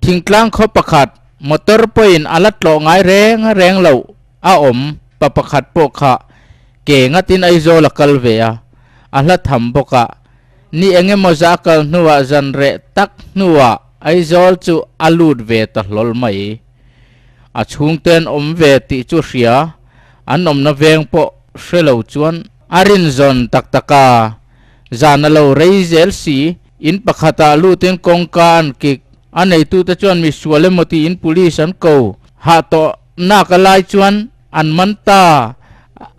Thingtlang khaw pakhat motor pawhin a la tlawh ngai reng reng loh a awm pa pakhat pawh kha ke ngatin Aizawl a kal ve a, a hla tham bawk a. Ni eng emaw za a kal hnuah zan reh tak hnuah Aizawl chu a lut ve ta hlawl mai. A chhungten awm ve tih chu hria, an awmna veng pawh hre lo chuan a rinzawn tak tak a. Zan a lo rei zel si, in pakhatah lutin kawngka an kik. A neitute chuan mi sual emaw tiin police an ko. Hah tawh nak a lai chuan an man ta.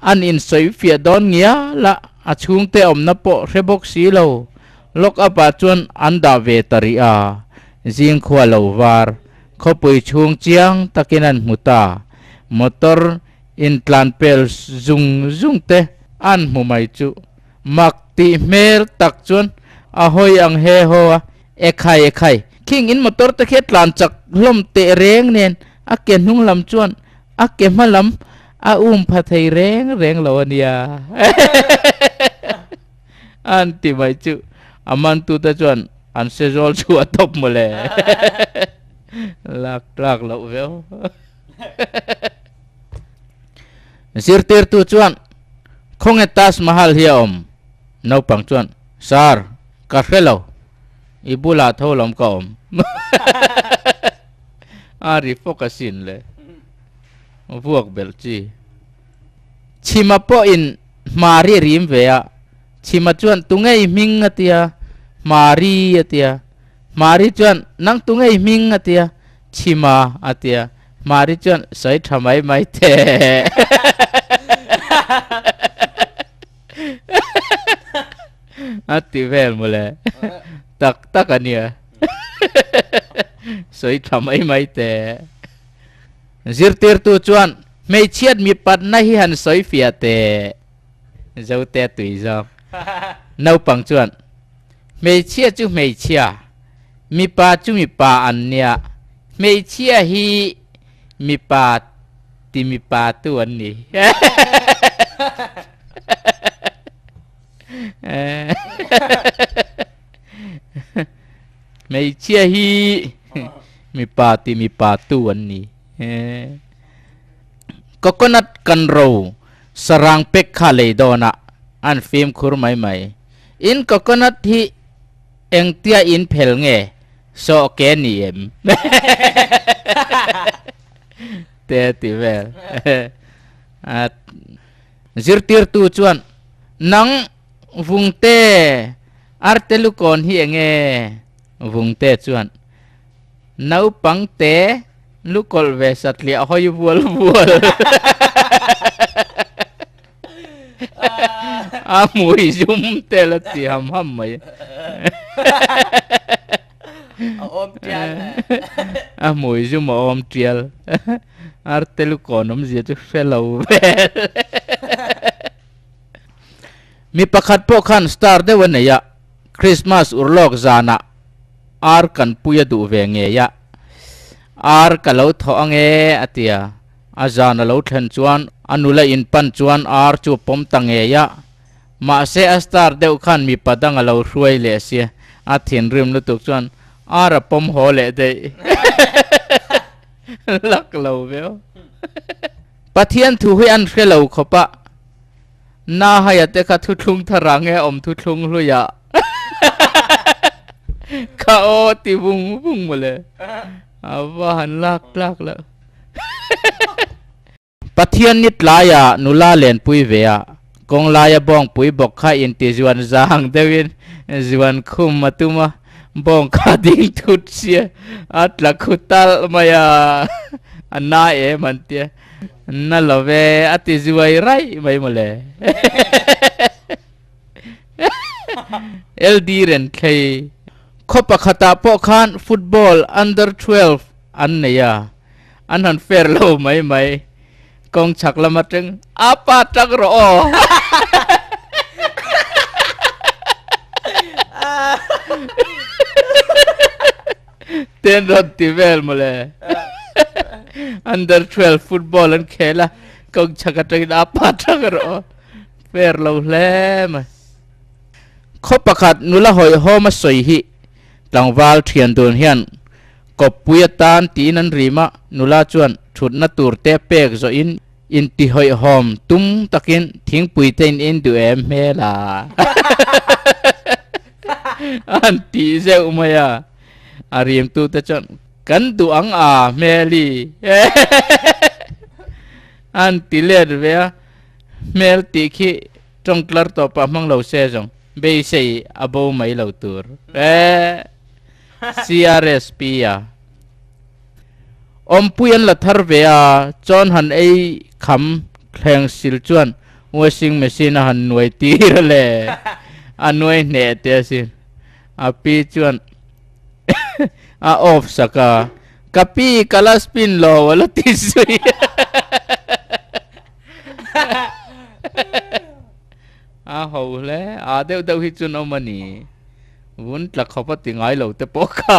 An insawi fiah dawn ngial a, a chhungte awmna pawh hre bawk si lo. Lock up ah chuan an dah ve ta rih a, zingkhua lo var. Khawpui chhung chiang takin an hmu ta. Motor intlan pel zung zung te an hmu mai chu. Mak tih hmel tak chuan a hawi ang he haw a, Ekhai ekhai, khing in motor te khi a tlan chak hlawm teh reng nen a ke hnung lam chuan a ke hma lam a um pha thei reng reng lo a nia. An ti mai chu a mantute chuan an se zawl chu a tawp mawle. Lak tlak loh viau. Zirtirtu chuan, Khawnge Taj Mahal hi a awm? Naupang chuan, Sir, ka hre lo. I bulah tho lam ka awm. A ri fawk asin le. Vuak belh chi. Chhima pawhin Hmari a rim ve a. Chhima chuan, Tunge i hming? a ti a. Hmari a ti a. Hmari chuan, Nang tunge i hming? a ti a. Chhima a ti a. Hmari chuan, Sawi tha mai mai teh. A ti vel mawle. Tak tak a nia. Sawi tha mai mai teh. Zirtirtu chuan, Hmeichhiat mipatna hi han sawi fiah teh. Zote tui zawk. Naupang chuan, Hmeichhia chu hmeichhia, mipa chu mipa an nia. Hmeichhia hi mipa ti mipa tu an ni. Hmeichhia hi mipa ti mipa tu an ni. Coconut kan ro sarang pek kha lei dawn a, an fimkhur mai mai. In coconut hi engtia in phel nge sawh ke ni em? Te a ti vel. Zirtirtu chuan, Nang Vungte, arte lukawn hi enge? Vungte chuan, Naupangte lukawlh ve satliah hawi vual vual. A hmui zum tel a ti ham ham mai. A awm tial. A hmui zum a awm tial. Arte lukawn awmzia chu hre lo vel. Mi pakhat pawh khan star deuh a nei a, Christmas urlawk zanah ar kan pui a duh ve ngei a, ar ka lo thawh ange a ti a, a zan a lo thlen chuan a nula in pan chuan ar chu a pawm ta ngei a, mahse a star deuh khan mipa dang a lo hruai leh sia, a thinrim lutuk chuan ar a pawm haw leh daih lak lo viau. Pathian thu hi an hre lo khawp a. Na haia te kha thuthlung thar ah nge awm thuthlung hlui ah kha aw ti vung vung mawle a va han lak tlak loh. Pathian ni tlai ah nula lenpui ve a kawng laia bawngpui bawk kha inti zuan zang deuhin zuan khum a tum a bawng kha ding thut sia a tla khu talh mai a a na em an tia. Na lo ve a ti zuai raih mai mawle. LD Renthlei khaw pakhatah pawh khan football under 12 an nei a, an han fair lo mai mai. Kawng chhak lam atang a pa tang rawh aw. Ten rawn ti vel mawle. Under 12 football an khel a, kawng chhak atangin a pa thak erawh fair lo hle mai. Khaw pakhat nula hawihhawm a sawi hi tlangval thian dun hian Kawppui atan tiin an rim a, nula chuan thutna tur te pek zawhin intihawihawm tum takin thingpui te in in duh em hmel a an tih zeuh mai a, a rimtu te chuan kan duh ang a hmeli an ti let ve a, hmel tih khi tawngtlar tawpah hmang lo se zawng beisei a bo mai lo tur e. CRSP a awmpui an la thar ve a, chawn han ei kham thleng sil chuan washing machine a han nuai tir a le, a nuai hneh te asin. A pi chuan a off sak a, Ka pi ka la spin lo a la ti zui. A ho hle, a deuh deuh hi chu an awm a ni. Vun tla khawp a ti ngai lo te pawh kha.